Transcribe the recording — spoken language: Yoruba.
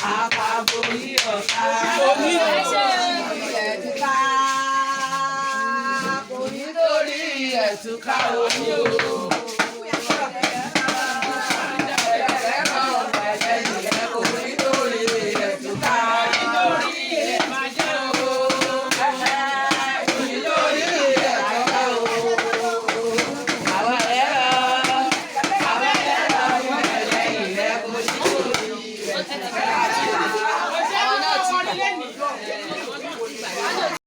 Àpapọ̀ yí ọ̀tá. Ẹ̀túká. Kò ní torí ẹ̀túká o. Kò ní torí ẹ̀túká. Kò ní torí ẹ̀túká o. Àwọn ẹ̀rọ àwọn ẹ̀rọ ẹlẹ́yìn rẹ̀ kò ní torí ẹ̀túká.